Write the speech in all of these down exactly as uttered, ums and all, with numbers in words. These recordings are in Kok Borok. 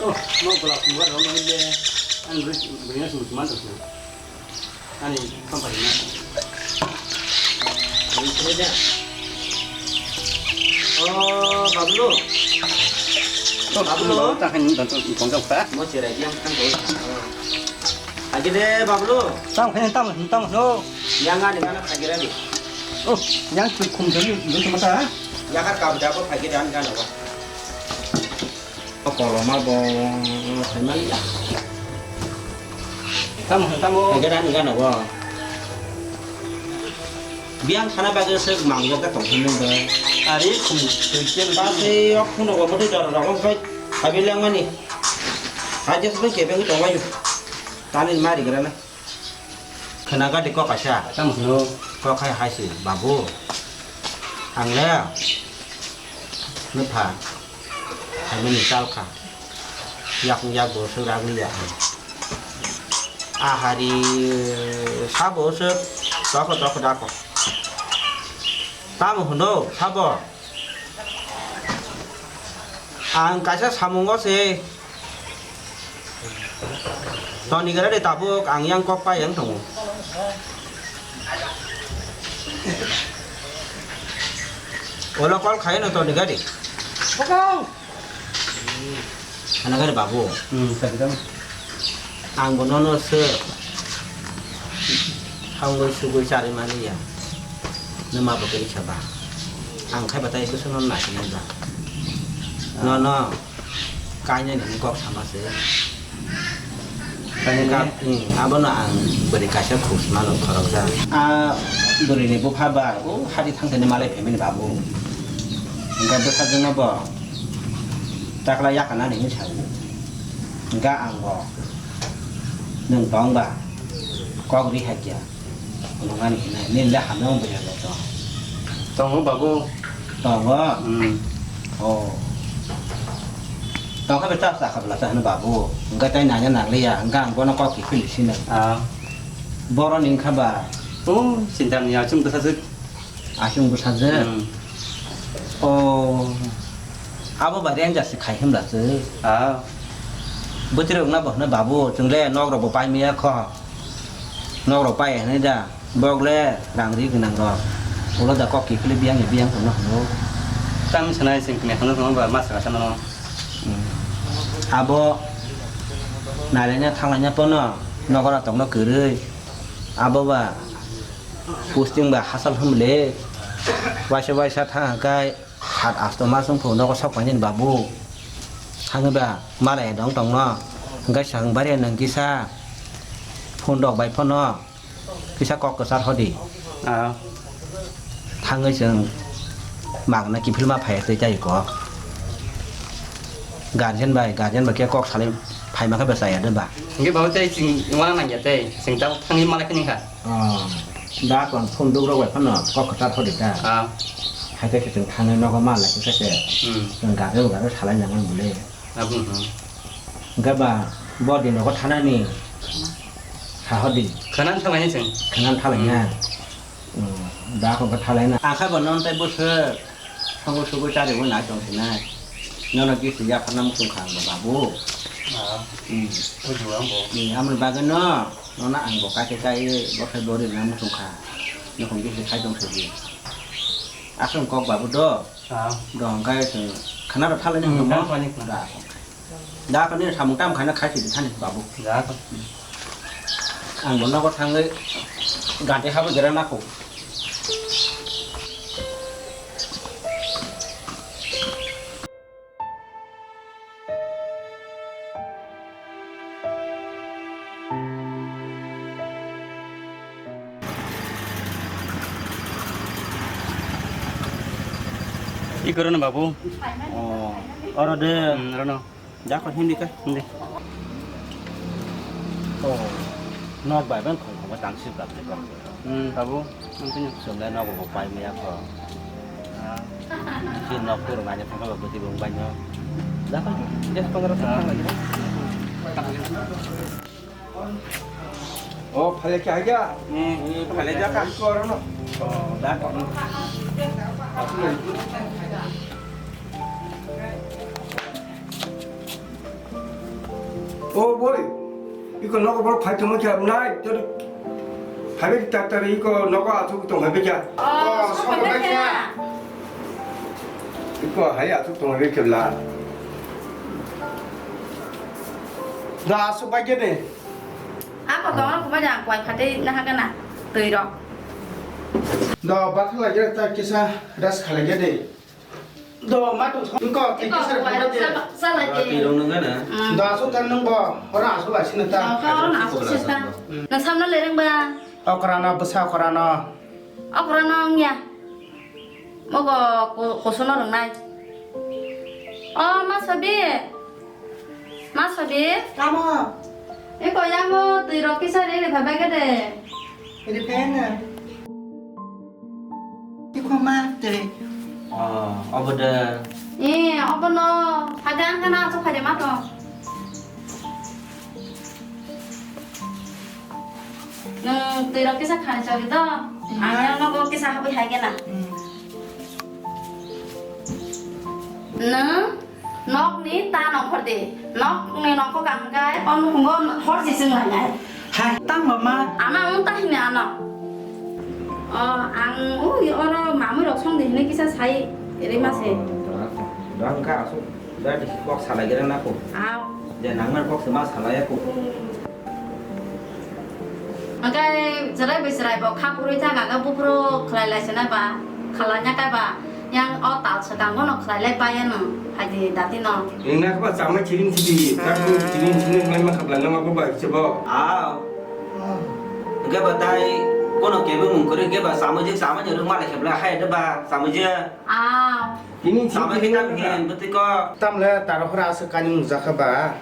Oh, no, kalau keluar, no, no, no, ano beri, beri na semua teman tu. Ani, sampai na. Ini dia. Oh, Bablu. Oh, Bablu. Bablu, tak kan, tak kan, tak kan. Mau cerai dia, kan, kau. Agi de, Bablu. Tam, kan, tam, tam, no. Yang ada, kan, agi de. Oh, yang cukup, cukup, cukup, mata, ha? Ya, kan, kau dah, kau agi de, kan, apa? O koloma bo phaimani da. Tamo, tamo. Hwnkhe da hwnkhe nogo. Biyang khana bagwi se mangjak da tongthokno ba. Ari khum twi chen. Ba se o phuno go bwtwi dora rogo bai phabi langmani. Haje se bai kebeng tongmani. Tani mari grana. Khwna gadi kok kaisa. Tamo hwno? Kok hai hai se, babu. Ang le nupha. Hamini chal kha. Yak yak bo se ragli ya. Ahari sabo se toko toko dako. Tamo hwno sabo. Ang kaisa samungo se toni gare de tabuk ang yang kok pai yang tongo. Olo kol khai no toni gare. Bokong. Ano gare babu. Hmm, tadi kamu. Ang bo nono se thangwi sugwi chari mani ya. Nima bo kiri saba. Ang khai batai bwswk no nai sinai ba. Nono kainai ni kok sama se. Kainai ni? Ka-, hmm, abono ang bwrwi kaisa khus mano khoroksa. A bwrwi ni bupha ba o hari thang thani malai phaimani babu. Hingke bwsajwk no bo takla yakana ni hinwi sago. Hingke ang bo nwng tong ba kok ri hakya. Phunuknani hinwi, nini le hamya wng bwrwi rok tong? Tongo babu. Tongo? Hmm. Oh. Tongkha be chak chakha bwla chahino babu. Hwnkhe tei naina nangliya, hwnkhe ang bono kok kiphilwi sino. Ah. Boroni wngkha ba? Oh, sinta ni achung bwsajwk. Achung bwsajwk? Hmm. Oh. Abo bai ranger se khai hwnba se. Ah. Bwtwi rok na bo hwno babu, chwng le nok rok bo pai maya kho. Nok rok pai hwnwi da, bok le rang ri gwnang rok. Ulo da kok kiphilwi biyang ya biyang tongno hwno. Tang sanai sing kne hwno hwno ba ma saka sanano. Hmm. Abo nalaina thanglaina pono nokora tongno kwrwi. Abo ba posting ba hachal hwnle. Waisa waisa thang kai. Sat asto mas wng phuru nogo sok painani babu. Thangwi ba malai dong tongno. Hwnkhe swkang bari nwng kisa phone rok bai phano kisa kok kwchar hodi. Ah. Thangwi chwng magna kiphilma phaiya twi tai kok. Guardian bai, guardian bai khe kok salai phaima khe bwchaya de ba. Hwnkhe babu tei chwng wana nangya tei chwng tabuk thangwi malai phini kha. Oh, da kon phone duk rok bai phano kok kwchar hodi da. Ah. Hai khe se chwng thangwi nogo ma lai khe se. Hmm. Chwng gari o gari salai nang bole. Abo, hmm. Hwnkhe ba bo di nogo thanani sa hodi. Khwnan thalai chwng. Khwnan thalai na. Hmm. Hmm, da kon khe thalai na. Ang khe bo non tai bo se. Thangwi sugwi chariwi nai tong sinai. Nono gisi yapharna muchung kha ang bo babu. Ah. Hmm. Bujibo ang bo. Hmm, amoni bagwi no, nono ang bo kaitor kai bwsai bo rinai muchung kha. Nokhung gisi khai tong sidi. Aswk kok babu do. Ah. Do hwnkhe chwng khwna rw thalai nang tongmo. Hmm, khwna rw thalai nang. Da. Da khe nini samung tamo khaina khai sidi thani babu. Da khe. Ang bo nogo thangwi gati habwi gera nakho. Iko rono babu. Oh, oro de. Hmm, rono. Jako hindi ka? Hindi. Oh, nok bai ban khong khong tang sip gap ko. Hmm, babu, ang tanya. Sumle nok bo pai maya ko. Ah. Si nok pur manya thang ba beti bung banyo. Jako, des pondro thang lagi. O, phale kya hai kya? Hmm, phale ja ka. Ko aro no. Oh, da ko. O boi, iko nogo borok phai tongma khe nai, jodi phaibai tak tak iko nogo asuk tong phaibai kha. Oh, sok phaibai kha. Iko hai asuk tong phaibai khe bla. Da asuk bai khe de. Ako dong, ako bai da, kuai phatwi nahagana, twi rok. Da bathang lai khe ta kisa rest khalai khe de. Do, ma tong thong ko, tiki sar ko de. Sala je. Twi rong nang na. Do, aso tan nang bo, ora aso la sina ta. Ka ora na aso sista. Na samna le reng ba. Okra na bwsa okra na. Okra na ong ya. Mogo ko, kosono rong nai. O, ma sabi. Ma sabi. Tamo. E ko yango twi rok kisa re re phabai khe de. Re phaina. Iko ma twi. Oh, obo de. Eh, obo no. Phai de ang kana so phai de ma to. Nung twi rok kisa khani chori do. Ang yang nogo kisa habwi hai gena. Nung Nokni ta nongkhor di. Nokni nongkhor kaham khe, o nukhungo hor si chwng lainai. Hai, tamo ma? Ama wng ta hini ano. O, ang ui oro mamui rok song di hini kisa sai rima se. Dang ka asuk, dang di kok salai gira na ko. Aw. Je nangmar kok se ma salai ko. Hwnkhe chwrai bai chwrai bo kha phurwi thang, aga buphuru khlai lai sina ba, khalai nya kha ba, yang o tal swkang bono khlai lai pai ya nwng, phaidi dati no. Nwng na kha ba chamai chiring chidi, tak bo chiring chiring mai ma kha bla, nwng abo bai se bo. Aw. Hwnkhe ba tai kono kebo mung kwrwi hwnkhe ba chamai je chamai ni rwng ma lai khe bla hai de ba chamai je. Aw. Tini chamai khe tam hin bwtwi ko. Tam le taro phra aswk kani mung jakha ba.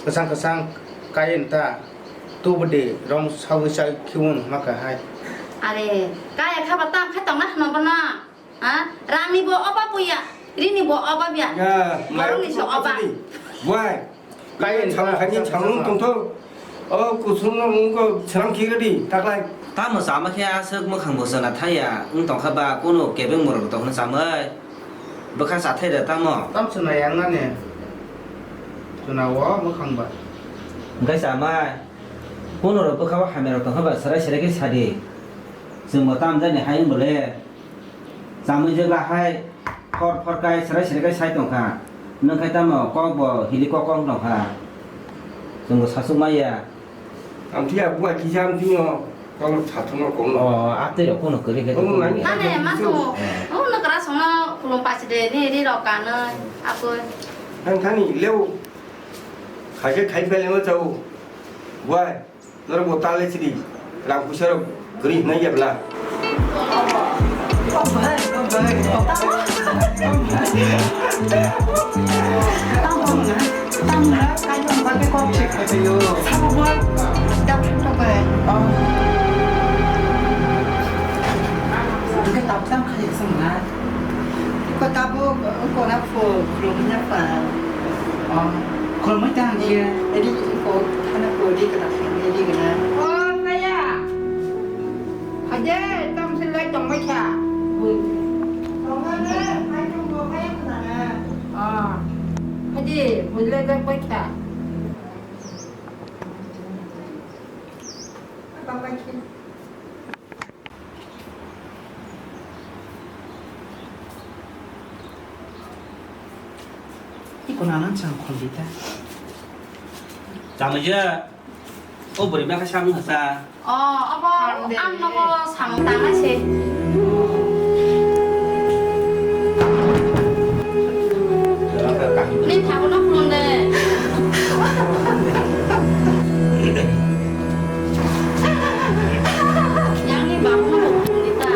Kwchang kwchang kayen ta, tubudi rong sawi chai khiun hwnma kha hai. Are, kaya kha ba tam khai tong na hwno bono? Ha? Rangni bo obab ya, rini bo obab ya. Ya, borokni se obab. Wai. Kayen samung ta, khaini samung samung tongthok. O kusung no mungko selam khikradi, taklai. Tamo sama khe aswk mwkhang bo chwna thaya, wng tongkha ba kunu kebeng morok tongna chamai. Bwkha chathai da tamo? Tam chwna yang nani. Chwna o mwkhang ba. Hwnkhe chamai. Kuno rok bwkha o hamya rok tongkha ba, serai serai khe sadi. Chwng bo tam jani hai wng bole. Chamui jwkla hai phor phor kai serai serai kai sai tongkha. Nwng khai tamo kok bo hili kok kok wng tongkha. Chwng bo sasuk maya. Amtwi ya buwa kisa amtwi no kolok sathung no kong no. Oh, atwi rok kono kwrwi khe. Omo nani. Nane ma to. Oh, no kra songno khulum pasi de ni ri rok kanai akoi. Ang thani leo. Khaje khai pele ma chau. Buwa. Norok bo tale chidi. Rang puisa rok kwrwi hwnai ya bla. Tamo na, tamo na, kayo ang bagay ko check ko tayo. Sabo ba? Dapit pa ba? Oh. Ang tapos ang kaya sa mga. Ko tabo, ko na po, ko na pa. Oh. Ko mo tang dia. Edi ko, kana po di kana, edi kana. Oh, kaya. Haje, tam silai tong mai kha. Tong na, mai tong ko, mai kana. Ah. Haje, mulai da mai kha. Apa mai kha? Iko nanan chang khol di ta. Chang je. O bwrwi bakha samung hasa. O, obo ang nogo samung tangna se. Ni thago no phone de. Yang ni babu no phone de ta.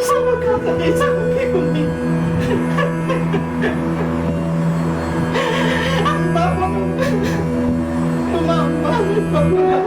Sama kata de sama people ni. Ang babu no. Mama, mama, mama.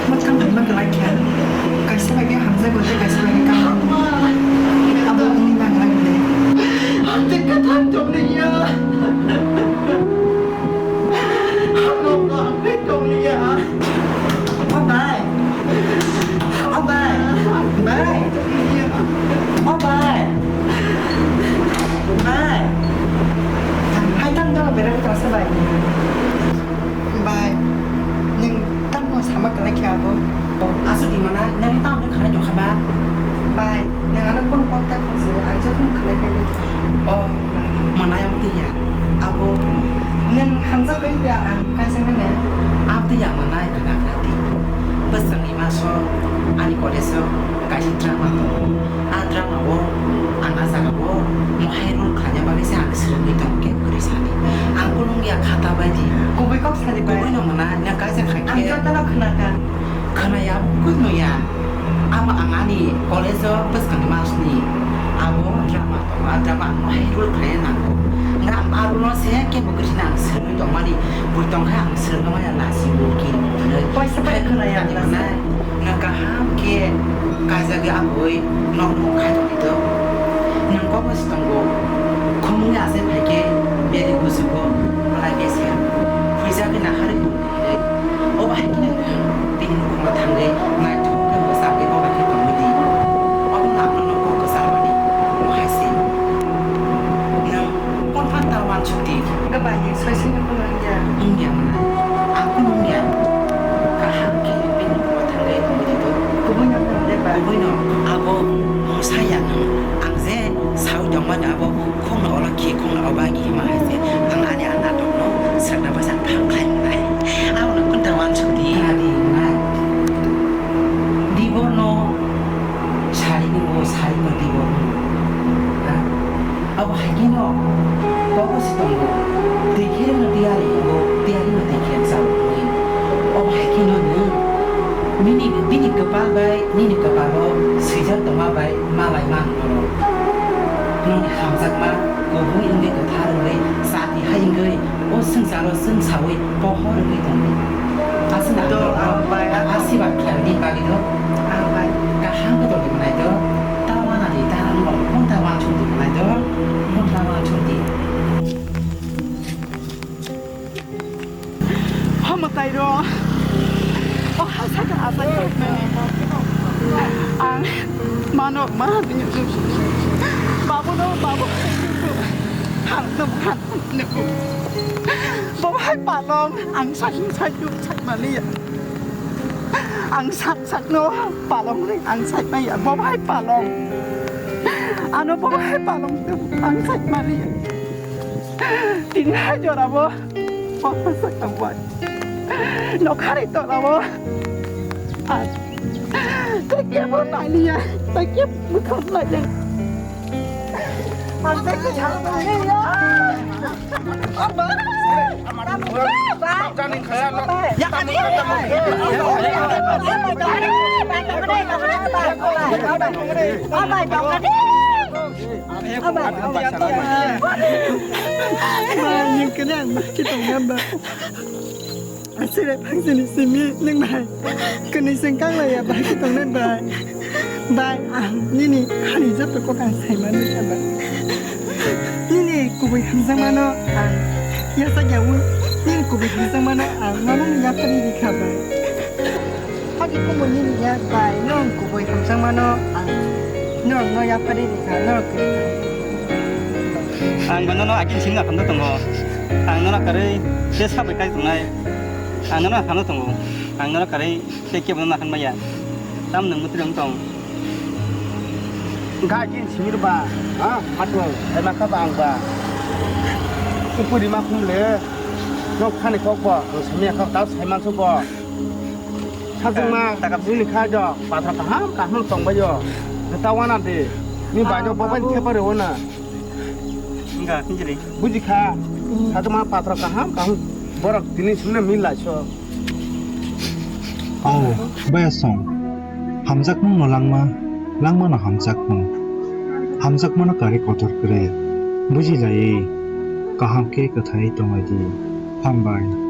Mwkhang tongma kwlai khe. Kaisa bai khe hamjago tei kaisa bai khe kahamjago. Abo wngwi manglak de. Ang tei kwthang tongliya. Ang nokno ang tei tongliya. O bai. O bai. Bai. O bai. Bai. Hai tang tang berak tang sa bai. Bai, nwng tamo sama kwlai khe abo? Aswk di mana, nang tamo khanai tong kha ba? Bai, nwng ano phone call ta khlai se, ang jokhon khlai khe le. O, manai ang twi ya. Abo, nwng hamjak bai ya, ang kaisa mane. Ang twi ya manai, kana kana di. Bwswk ni maso, ani college o kaisa drama tongo. A drama o ang a jaga o mohai role khlaina bagwi se ang swrwngwi tongo khe kwrwi sani. Ang kunung ya khata bai di. Kubui kok sani bai. Kubui no mwnai, na kaisa khai khe. Ang jotono khna kha. Khna ya, kubui no ya. Amo ang ani college o bwskangni masni abo drama tongo, a drama ang mohai role khlaina nango. Nga ang a role no se kebo kwrwi sani ang swrwngwi tongmani, bui tong khe ang swrwngma ya lasi bo kiri mwnai. Kaisa bai khna ya, lasi. Nwng kaham khe kaijagwi aboi nokno khai tongdi do. Nwng kok no se tongo, khumungni achai phai khe beri bujugo, belai bese huijagwi naharwi tongdi hinwi. Obo hai kheno nwng bini nukhungo thangwi naithok khe mwchangwi bo bai khe tongwi di. Obono ang nono kok kwcharmani, omo hai se. Nwng Phone phan ta uansuk di. Kwbangni soisini phone wngya. Wngya mwnai. Ang phone wngya. Kaham khe bini bukhuk thangwi tongwi di to. Kubui no phone de ba. Kubui no abo mosaya no. Ang je sawi tongmani abo khokno olo khi khokno oba khi hima hai se. Ang ani a natok no sakna bwsa phang khlai mwnai. Abo no phone ta uansuk di. Tadi mwnai. Dibor no sari ni bo sari no dibor no. Ha? Abo hai kheno kok se tongo, twi khe no tiyari wngo, tiyari no twi khe chao wngo. Obo hai kheno nwng bini, bini kwpal bai nini kwpalo swijak tongma bai malai man norok. Noni hamjakma kubui wngwi kwthar wngwi chati hai wngwi o swngcharo chwngsawi pohor wngwi tongdi. Aswk to ang bai, ang asirbad khlaini bagwi do. Ang bai. Kaham khe tongwi mwnai do. Ta wana di, ta ang bo phone ta wansuk di mwnai do. Phone ta wansuk di. Hamo tai ro. O hasa ka asai mwnai. Ang mano ma. Babu no, babu. Hang no, hang no. Bo hai palong, ang sai sai sai maliya. Ang sak sak no palong ri ang sai maya. Bo hai palong. Ano bo hai palong ang sai maliya. Tini hai jora bo. Bo sak ang bai. No khari to na bo. Thank you bo maliya. Thank you bo maliya. Aswk phang sini simi nwng bai kwnwi seng kang lai ya bai khe tongnai bai. Bai ang nini hani joto kok ang sai manwi kha bai. Nini kubui hamjakmano ang yasak ya wi, nini kubui hamjakmano ang nono yaphari ri kha bai. Hagi kubui nini ya bai, nong kubui hamjakmano ang nong no yaphari ri kha, nong kwrwi kha. Ang bai nono agini simi naphano tongo. Ang nono kwrwi tei sabai kai tongnai. Ang nono naphano tongo. Ang nono kwrwi tei kebo nono naphano maya. Tam nwng mwtwi rwng tong. Ga gin simi rw ba, ha? Matwng, hai ma kha ba ang ba. Upuri ma khum le. Nok thani kok bo, ang simi kha tao sai man su bo. Sajwng ma, taka bini kha jo, patra kaham kaham tong ba yo. Ta wana de. Ni ba jo bo ban khe ba rw na. Wngkha, hinjili. Buji kha. Sajwk ma patra kaham kaham borok tini simi na mil lai so. Ao, bayasong, hamjakmungno langma, langmano hamjakmung, hamjakmano kari kotor kwrwi, bujilaiwi, kaham khe kwthai tonglaidi. Hambai.